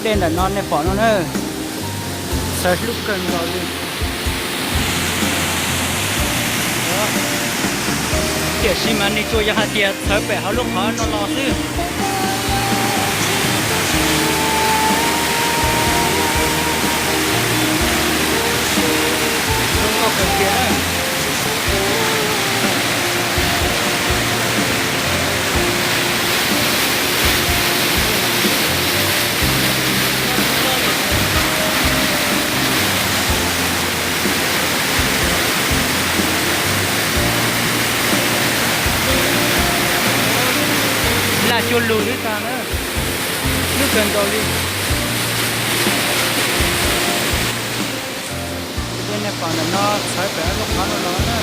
Ntawm no nej pom no na, txhawv hlub kawg nkaus li. Tiam sis mas nws tsuas yog hais tias txhawv pem hauv lub qhov no los xwb. Zoo nkauj kawg kiag na. Laj cuag lug xwb tag na, hlub kawg nkaus li. Tus nej pom ntawm no txhawv pem lub qhov no los na.